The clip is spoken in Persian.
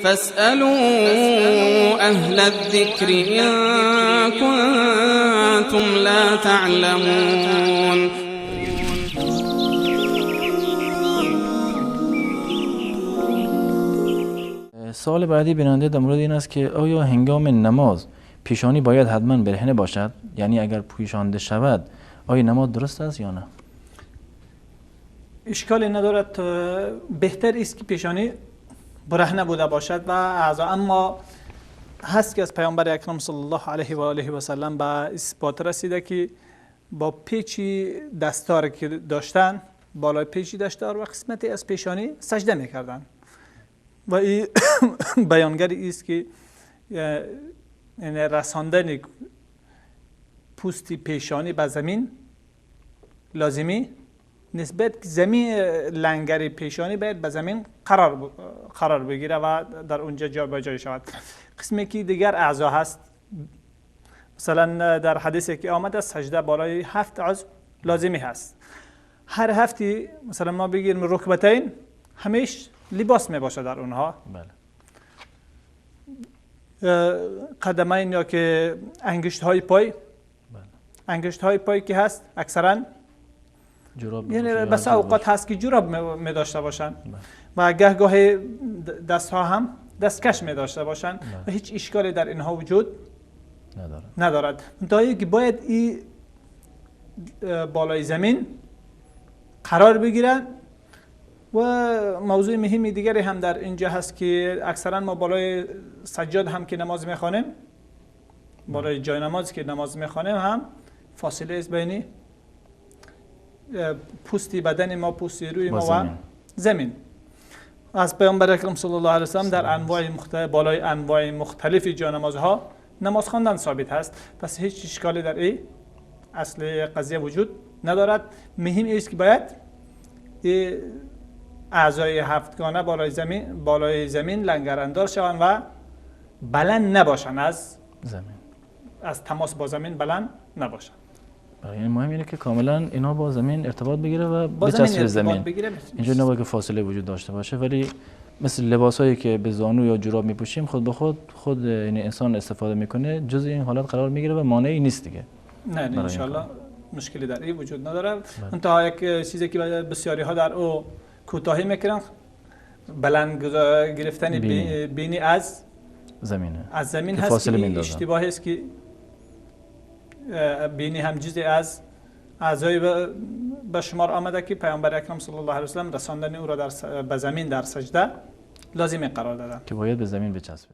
فاسألوا أهل الذكر إن كنتم لا تعلمون. سوال بعدی بیننده در مورد این است که آیا هنگام نماز پیشانی باید حتما برهنه باشد؟ یعنی اگر پوشانده شود آیا نماز درست است یا نه؟ اشکالی ندارد، بهتر است که پیشانی برهنه بوده باشد و اعضا، اما هست که از پیامبر اکرم صلی الله علیه و آله و سلم به اثبات رسیده که با پیچی دستار که داشتن، بالای پیچی دستار و قسمتی از پیشانی سجده میکردن و این بیانگر است که یعنی رساندن پوست پیشانی به زمین لازمی نسبت زمین لنگر پیشانی باید به زمین قرار بگیره و در اونجا جا به جای شود. قسمی که دیگر اعضا هست، مثلا در حدیثی که آمده سجده بالای 7 عضو لازمی هست. هر هفتی مثلا ما بگیریم رکبتین همیش لباس می باشه در اونها. بله. قدمین یا که انگشت های پای، بله. انگشت های پای که هست اکثرا جوراب، یعنی بس اوقات هست که جوراب می داشته باشن. بله. و گهگاه دست ها هم دستکش می داشته باشن. بله. و هیچ اشکالی در اینها وجود ندارد. منتهی که باید این بالای زمین قرار بگیرن. و موضوع مهمی دیگری هم در اینجا هست که اکثرا ما بالای سجاد هم که نماز میخوانیم، بالای جای نماز که نماز میخوانیم هم فاصله است بین پوستی بدن ما، پوستی روی ما و زمین. از پیامبر اکرم صلی الله علیه و سلم در انواع مختلف بالای انواع مختلف جای نمازها نماز خواندن ثابت هست. پس هیچ اشکالی در این اصل قضیه وجود ندارد. مهم است که باید اعضای هفتگانه بالای زمین لنگرانداز شوند و بلند نباشند، از زمین، از تماس با زمین بلند نباشند. یعنی مهم اینه که کاملا اینا با زمین ارتباط بگیره و بچسبه زمین. اینجا نباید که فاصله وجود داشته باشه، ولی مثل لباسایی که به زانو یا جوراب میپوشیم خود به خود یعنی انسان استفاده میکنه، جزء این حالت قرار میگیره و مانعی نیست دیگه. نه ان شاء الله مشکلی در این وجود نداره. منتها یک چیزی که بسیاری ها در او کوتاهی میکنن، بلند گرفتن بینی از زمینه، از زمین هست که اشتباهی است که بینی هم جزئی از اعضای به شمار آمده که پیامبر اکرم صلی الله علیه و سلم رساندن او را به زمین در سجده لازم قرار دادن که باید به زمین بچسبه.